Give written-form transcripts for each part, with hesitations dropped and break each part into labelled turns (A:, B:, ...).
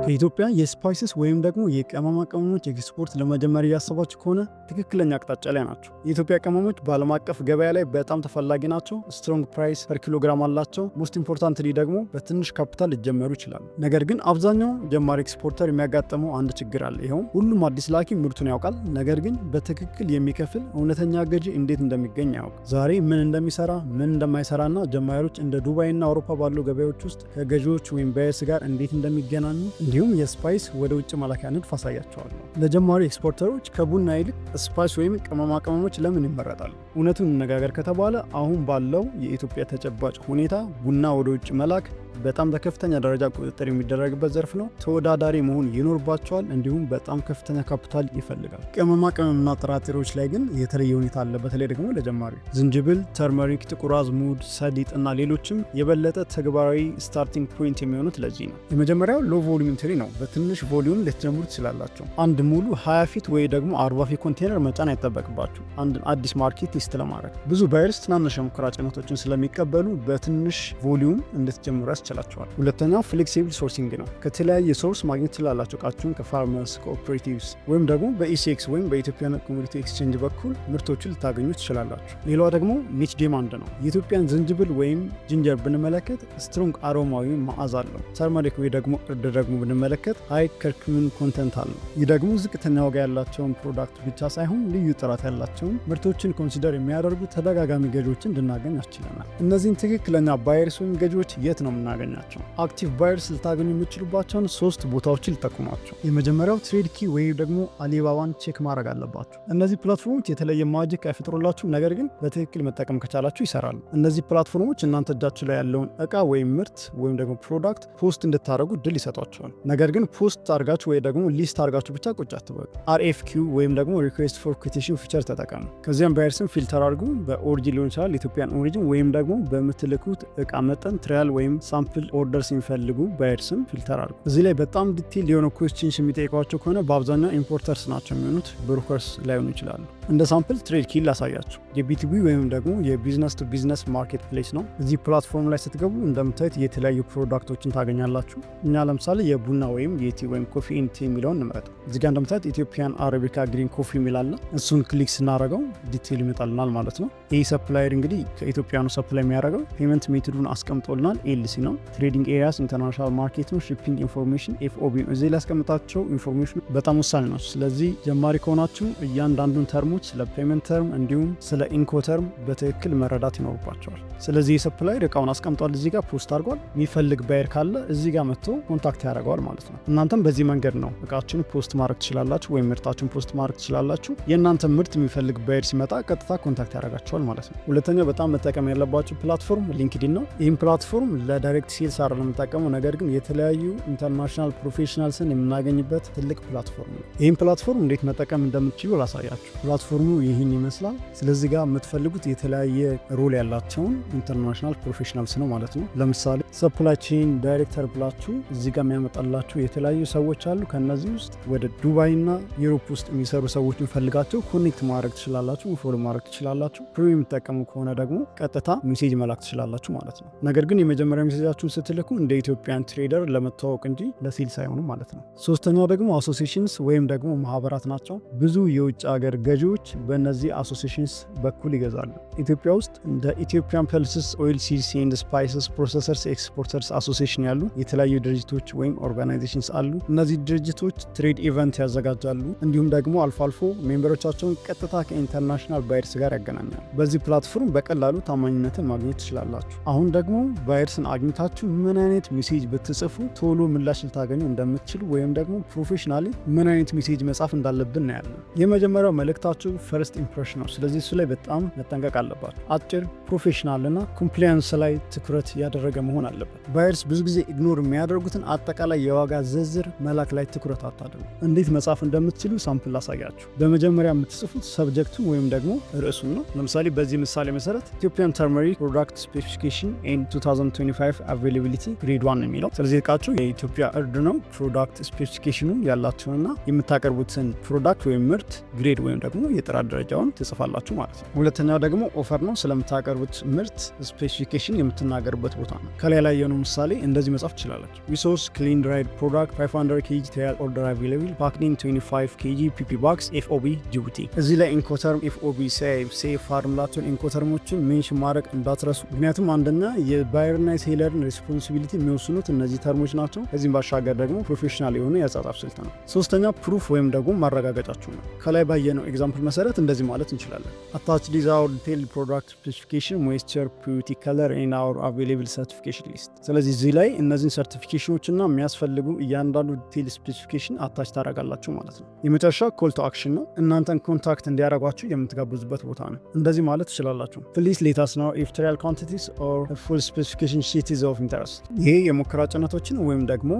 A: ከኢትዮጵያ የ spices ወይም ደግሞ የቅመማ ቅመሞች ኤክስፖርት ለመጀመር እያሰባችሁ ከሆነ ትክክለኛ አቅጣጫ ላይ ናችሁ። የኢትዮጵያ ቅመሞች በዓለም አቀፍ ገበያ ላይ በጣም ተፈላጊ ናቸው። Strong price per kilogram አላቸው። Most importantly ደግሞ በትንሽ ካፒታል ሊጀመሩ ይችላሉ። ነገር ግን አብዛኛው ጀማሪ exporter የሚያጋጥመው አንድ ችግር አለ። ይኸውም ሁሉም አዲስ ላኪ ምርቱን ያውቃል፣ ነገር ግን በትክክል የሚከፍል እውነተኛ ገዢ እንዴት እንደሚገኝ አያውቅም። ዛሬ ምን እንደሚሰራ፣ ምን እንደማይሰራና ጀማሪዎች እንደ ዱባይና አውሮፓ ባሉ ገበያዎች ውስጥ ከገዢዎች ወይም buyers ጋር እንዴት እንደሚገናኙ እንዲሁም የ spice ወደ ውጭ መላኪያ ንድፍ አሳያችኋለሁ። ለጀማሪ exporter ኦች ከቡና ይልቅ spice ወይም ቅመማ ቅመሞች ለምን ይመረጣሉ? እውነቱን እንነጋገር ከተባለ አሁን ባለው የኢትዮጵያ ተጨባጭ ሁኔታ ቡና ወደ ውጭ መላክ በጣም በከፍተኛ ደረጃ ቁጥጥር የሚደረግበት ዘርፍ ነው። ተወዳዳሪ መሆን ይኖርባቸዋል። እንዲሁም በጣም ከፍተኛ ካፒታል ይፈልጋል። ቅመማ ቅመምና ጥራጥሬዎች ላይ ግን የተለየ ሁኔታ አለ። በተለይ ደግሞ ለጀማሪ ዝንጅብል፣ turmeric፣ ጥቁር አዝሙድ፣ ሰሊጥ እና ሌሎችም የበለጠ ተግባራዊ starting point የሚሆኑት ለዚህ ነው። የመጀመሪያው low volume entry ነው። በትንሽ volume ልትጀምሩ ትችላላችሁ። አንድ ሙሉ 20 feet ወይ ደግሞ 40 feet ኮንቴነር መጫን አይጠበቅባችሁም አንድ አዲስ market test ለማድረግ። ብዙ buyers ትናንሽ የሙከራ ጭነቶችን ስለሚቀበሉ በትንሽ volume እንድትጀምሩ ያስችላችኋል። ሁለተኛው flexible sourcing ነው። ከተለያየ source ማግኘት ትችላላችሁ። እቃችሁን ከ farmers፣ cooperatives ወይም ደግሞ በ ECX ወይም በ Ethiopian Commodity Exchange በኩል ምርቶችን ልታገኙ ትችላላችሁ። ሌላው ደግሞ niche demand ነው። የኢትዮጵያን ዝንጅብል ወይም ginger ብንመለከት strong aroma ወይም መዓዛ አለው። Turmeric ወይ ደግሞ እርድ ደግሞ ብንመለከት high curcumin content አለው። ይህ ደግሞ ዝቅተኛ ዋጋ ያላቸውን product ብቻ ሳይሆን ልዩ ጥራት ያላቸውን ምርቶችን consider የሚያደርጉ ተደጋጋሚ ገዢዎችን እንድናገኝ ያስችለናል። እነዚህን ትክክለኛ buyers ወይም ገዢዎች የት ነው የምናገኛቸው? Active buyers ልታገኙ የምትችሉባቸውን ሶስት ቦታዎችን ልጠቁማችሁ። የመጀመሪያው TradeKey ወይም ደግሞ አሊባባን check ማድረግ አለባችሁ። እነዚህ platform ኦች የተለየ magic አይፈጥሩላችሁም፣ ነገር ግን በትክክል መጠቀም ከቻላችሁ ይሰራሉ። እነዚህ platform ኦች እናንተ እጃችሁ ላይ ያለውን እቃ ወይም ምርት ወይም ደግሞ product post እንድታደርጉ እድል ይሰጧችኋል። ነገር ግን post አድርጋችሁ ወይ ደግሞ list አድርጋችሁ ብቻ ቁጭ አትበሉ። RFQ ወይም ደግሞ request for quotation feature ተጠቀሙ። ከዚያም buyers ን filter አድርጉ። በ origin ሊሆን ይችላል፣ Ethiopian origin ወይም ደግሞ በምትልኩት እቃ መጠን trial ወይም sample orders የሚፈልጉ buyers ን filter አድርጉ። እዚህ ላይ በጣም detail የሆነ questions የሚጠይቋችሁ ከሆነ በአብዛኛው importers ናቸው የሚሆኑት፣ brokers ላይሆኑ ይችላሉ። እንደ sample TradeKey ላሳያችሁ። የ B2B ወይም ደግሞ የ business to business marketplace ነው። እዚህ platform ላይ ስትገቡ እንደምታዩት የተለያዩ product ኦችን ታገኛላችሁ። እኛ ለምሳሌ የቡና ወይም የ tea ወይም coffee and tea የሚለውን እንምረጥ። እዚህ ጋር እንደምታዩት Ethiopian Arabica green coffee የሚል አለ። እሱን click ስናደርገው detail ይመጣልናል ማለት ነው። ይህ supplier እንግዲህ ከኢትዮጵያ ነው supply የሚያደርገው። Payment method ኡን አስቀምጦልናል። LC ነው። Trading areas international market ነው። Shipping information FOB ነው። እዚህ ላይ ያስቀምጣቸው information በጣም ወሳኝ ነው። ስለዚህ ጀማሪ ከሆናችሁ እያንዳንዱን term ኦች ስለ payment term እንዲሁም ስለ Incoterm በትክክል መረዳት ይኖርባችኋል። ስለዚህ የ supplier እቃውን አስቀምጧል፣ እዚህ ጋር post አድርጓል። የሚፈልግ buyer ካለ እዚህ ጋር መጥቶ contact ያደርገዋል ማለት ነው። እናንተም በዚህ መንገድ ነው እቃችሁን post ማድረግ ትችላላችሁ፣ ወይም ምርታችሁን post ማድረግ ትችላላችሁ። የእናንተ ምርት የሚፈልግ buyer ሲመጣ ቀጥታ contact ያደርጋችኋል ማለት ነው። ሁለተኛው በጣም መጠቀም ያለባችሁ platform LinkedIn ነው። ይህም platform ለ direct sales አይደለም የምንጠቀመው፣ ነገር ግን የተለያዩ international professionals ን የምናገኝበት ትልቅ platform ነው። ይህም platform እንዴት መጠቀም እንደምትችሉ ላሳያችሁ። Platform ኡ ይህን ይመስላል። ስለዚህ ጋር የምትፈልጉት የተለያየ role ያላቸውን international professionals ነው ማለት ነው። ለምሳሌ supply chain director ብላችሁ እዚህ ጋር የሚያመጣላችሁ የተለያዩ ሰዎች አሉ። ከነዚህ ውስጥ ወደ ዱባይና Europe ውስጥ የሚሰሩ ሰዎችን ፈልጋችሁ connect ማድረግ ትችላላችሁ፣ follow ማድረግ ትችላላችሁ። Premium የምትጠቀሙ ከሆነ ደግሞ ቀጥታ message መላክ ትችላላችሁ ማለት ነው። ነገር ግን የመጀመሪያ message ኣችሁን ስትልኩ እንደ Ethiopian trader ለመተዋወቅ እንጂ ለ sales አይሆንም ማለት ነው። ሶስተኛው ደግሞ associations ወይም ደግሞ ማህበራት ናቸው። ብዙ የውጭ ሀገር ገዢዎች በእነዚህ associations በኩል ይገዛሉ። ኢትዮጵያ ውስጥ እንደ Ethiopian Pulses Oilseeds and Spices Processors Exporters Association ያሉ የተለያዩ ድርጅቶች ወይም organizations አሉ። እነዚህ ድርጅቶች trade event ያዘጋጃሉ። እንዲሁም ደግሞ አልፎ አልፎ member ኦቻቸውን ቀጥታ ከ international buyers ጋር ያገናኛሉ። በዚህ platform በቀላሉ ታማኝነትን ማግኘት ትችላላችሁ። አሁን ደግሞ buyers ን አግኝታችሁ ምን አይነት message ብትጽፉ ቶሎ ምላሽ ልታገኙ እንደምትችሉ ወይም ደግሞ professionally ምን አይነት message መጻፍ እንዳለብን እናያለን። የመጀመሪያው መልእክታችሁ first impression ነው። ስለዚህ እሱ ላይ በጣም መጠንቀቅ አለባችሁ። አጭር፣ professional እና compliance ላይ ትኩረት ያደረገ መሆን አለበት። Buyers ብዙ ጊዜ ignore የሚያደርጉትን አጠቃላይ የዋጋ ዝርዝር መላክ ላይ ትኩረት አታድርጉ። እንዴት መጻፍ እንደምትችሉ sample ላሳያችሁ። በመጀመሪያ የምትጽፉት subject ኡን ወይም ደግሞ ርዕሱን ነው። ለምሳሌ በዚህ ምሳሌ መሰረት "Ethiopian turmeric product specification and 2025 availability grade 1 የሚለው። ስለዚህ እቃችሁ የኢትዮጵያ እርድ ነው። Product specification ኑ ያላችሁንና የምታቀርቡትን product ወይም ምርት grade ወይም ደግሞ የጥራት ደረጃውን ትጽፋላችሁ ማለት ነው። ሁለተኛው ደግሞ offer ነው። ስለምታቀርቡት ምርት specification የምትናገሩበት ቦታ ነው። ከላይ ላይ የሆነው ምሳሌ እንደዚህ መጻፍ ትችላላችሁ። We source clean dried product, 500 kg trial order available, packed in 25 kg PP box, FOB ጅቡቲ። እዚህ ላይ Incoterm FOB፣ CIF፣ CFR ምላቸውን Incoterm ኦችን mention ማድረግ እንዳትረሱ። ምክንያቱም አንደኛ የ buyer ና የ seller ን responsibility የሚወስኑት እነዚህ term ኦች ናቸው። ከዚህም ባሻገር ደግሞ professional የሆነ የአጻጻፍ ስልት ነው። ሶስተኛ proof ወይም ደግሞ ማረጋገጫችሁ ነው። ከላይ ባየነው example መሰረት እንደዚህ ማለት እንችላለን። Attached is our detailed product specification, moisture, purity, color and our available certification list። ስለዚህ እዚህ ላይ እነዚህን certification ኦች እና የሚያስፈልጉ እያንዳንዱ detail specification attach ታደርጋላችሁ ማለት ነው። የመጨረሻ call to action ነው። እናንተን contact እንዲያደርጓችሁ የምትጋብዙበት ቦታ ነው። እንደዚህ ማለት ትችላላችሁ። Please let us know if trial quantities or full specification sheet is of interest። ይሄ የሙከራ ጭነቶችን ወይም ደግሞ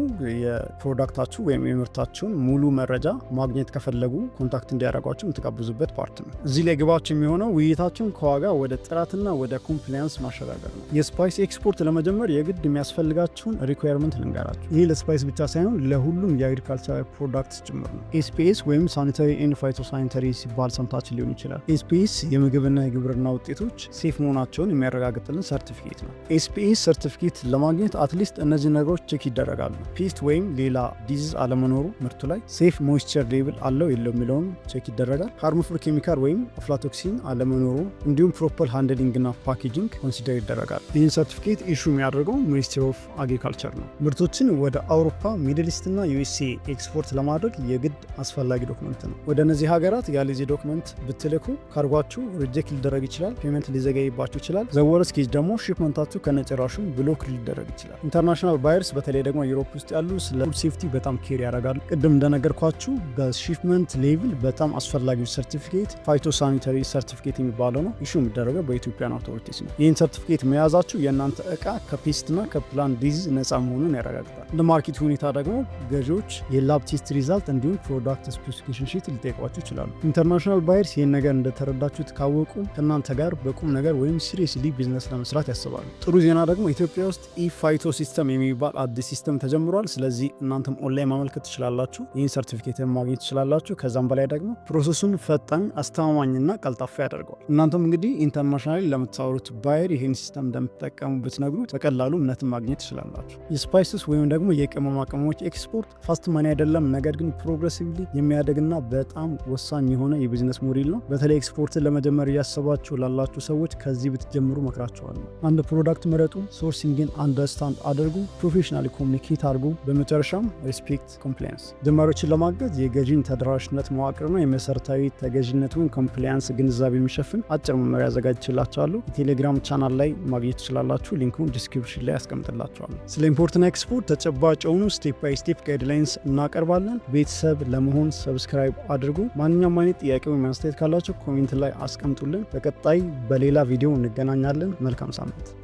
A: የ product ኣችሁ ወይም የምርታችሁን ሙሉ መረጃ ማግኘት ከፈለጉ contact እንዲያደርጓችሁ የምትጋብዙበት part ነው። እዚህ ላይ ግባችሁ የሚሆነው ውይይታችሁን ከዋጋ ወደ ጥራትና ወደ compliance ማሸጋገር ነው። የ spice export ለመጀመር የግድ የሚያስፈልጋችሁን requirement ልንገራችሁ። ይህ ለ spice ብቻ ሳይሆን ለሁሉም የ agriculture product ጭምር ነው። SPS ወይም sanitary and phytosanitary ሲባል ሰምታችሁ ሊሆን ይችላል። SPS የምግብና የግብርና ውጤቶች safe መሆናቸውን የሚያረጋግጥልን ሰርቲፊኬት ነው። SPS ሰርቲፊኬት ለማግኘት at least እነዚህ ነገሮች check ይደረጋሉ። Pest ወይም ሌላ disease አለመኖሩ ምርቱ ላይ፣ safe moisture level አለው የለው የሚለውም check ይደረጋል። Harmful chemical ወይም aflatoxin አለመኖሩ፣ እንዲሁም proper handling እና packaging consider ይደረጋል። ይህን ሰርቲፊኬት issue የሚያደርገው Ministry of Agriculture ነው። ምርቶችን ወደ አውሮፓ፣ Middle East እና USA export ለማድረግ የግድ አስፈላጊ document ነው። ወደ እነዚህ ሀገራት ያለዚህ document ብትልኩ ካርጓችሁ reject ሊደረግ ይችላል። Payment ሊዘገይባችሁ ይችላል። The worst case ደግሞ shipment ኣችሁ ከነጭራሹ block ሊደረግ ይችላል። International buyers በተለይ ደግሞ Europe ውስጥ ያሉ ስለ food safety በጣም care ያደርጋሉ። ቅድም እንደነገርኳችሁ በ shipment level በጣም አስፈላጊው ሰርቲፊኬት phytosanitary certificate የሚባለው ነው። Issue የሚደረገው በ Ethiopian authorities ነው። ይህን ሰርቲፊኬት መያዛችሁ የእናንተ እቃ ከ pest ና ከ plant disease ነፃ መሆኑን ያረጋግጣል። እንደ market ሁኔታ ደግሞ ገዢዎች የ lab test result እንዲሁም product specification sheet ሊጠይቋችሁ ይችላሉ። International buyers ይህን ነገር እንደተረዳችሁት ካወቁ ከእናንተ ጋር በቁም ነገር ወይም seriously business ለመስራት ያስባሉ። ጥሩ ዜና ደግሞ ኢትዮጵያ ውስጥ ePhyto system የሚባል አዲስ system ተጀምሯል። ስለዚህ እናንተም ኦንላይን ማመልከት ትችላላችሁ። ይህን ሰርቲፊኬት ማግኘት ትችላላችሁ። ከዛም በላይ ደግሞ process ኡን ፈጣን፣ አስተማማኝና ቀልጣፋ ያደርገዋል። እናንተም እንግዲህ internationally ለምታወሩት buyer ይህን system እንደምትጠቀሙ ብትነግሩት በቀላሉ እምነትን ማግኘት ትችላላችሁ። የ spices ወይም ደግሞ የቅመማ ቅመሞች export fast money አይደለም፣ ነገር ግን progressively የሚያደግና በጣም ወሳኝ የሆነ የ business model ነው። በተለይ ኤክስፖርትን ለመጀመር እያሰባችሁ ላላችሁ ሰዎች ከዚህ ብትጀምሩ መክራችኋለሁ። አንድ product ምረጡ፣ sourcing ን understand አድርጉ፣ professionally communicate አድርጉ። በመጨረሻም respect compliance። ጀማሪዎችን ለማገዝ የገዢን ተደራሽነት መዋቅርና የመሰረታዊ ተገዥነቱን compliance ግንዛቤ የሚሸፍን አጭር መመሪያ አዘጋጅቼላችኋለሁ። የቴሌግራም ቻናል ላይ ማግኘት ትችላላችሁ። Link ኡን description ላይ አስቀምጥላችኋለሁ። ስለ import ና ኤክስፖርት ተጨባጭ የሆኑ step by step guidelines እናቀርባለን። ቤተሰብ ለመሆን subscribe አድርጉ። ማንኛውም አይነት ጥያቄ ወይም አስተያየት ካላችሁ comment ላይ አስቀምጡልን። በቀጣይ በሌላ ቪዲዮ እንገናኛለን። መልካም ሳምንት።